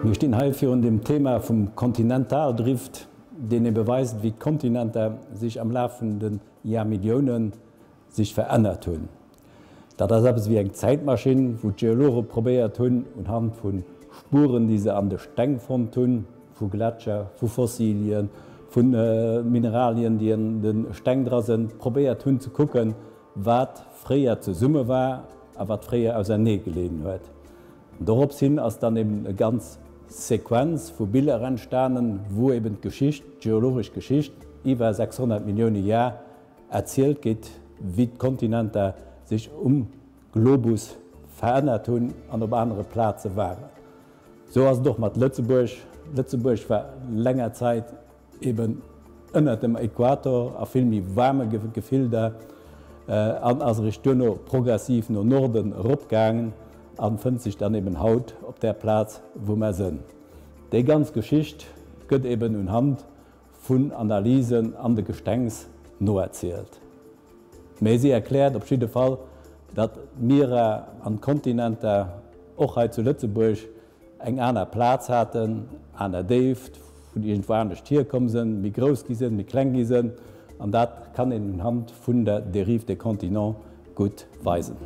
Mir stinn hei virun dem Thema vum Kontinentaldrift, deen ebe weist, wéi d'Kontinenter sech am Laf vun de Jahrmilliounen sech verännert hunn. Dat ass eppes wéi eng Zäitmaschinn, wou d'Geologe probéiert hunn, unhand vu Spueren, déi se an de Steng fonnt hunn, vu Gletscher, vu Fossilien, vu Mineralien, déi an de Steng dra sënn, probéiert hunn ze kucken, wat fréier zesumme war a wat fréier ausernee geleeën huet. Dorops hin ass dann eben e ganz Sequenz vu Biller entstanen, wou eben d'Geschicht, d'geologesch Geschicht iwwer 600 Millioune Jar erzielt gétt, wéi d'Kontinenter sech um Globus verännert hunn an op anere Plaze waren. Sou ass et och mat Lëtzebuerg. Lëtzebuerg war länger Zäit eben ënnert dem Äquator a vill méi waarme Gefilder an ass eréischt duerno progressiv no Norden eropgaangen a fënnt sech dann eben haut op där Plaz wou mer sënn. Déi ganz Geschicht gëtt eben unhand vun Analysen an de Gestengs noerzielt. Mee si erkläert op jidde Fall, datt d'Mierer an d'Kontinenter och hei zu Lëtzebuerg eng aner Plaz haten, aner Déift, vun iergendwou anescht hierkomm sënn, méi grouss gi sënn, méi kleng gi sënn, an dat kann een unhand vun der Dérive des continents gutt weisen.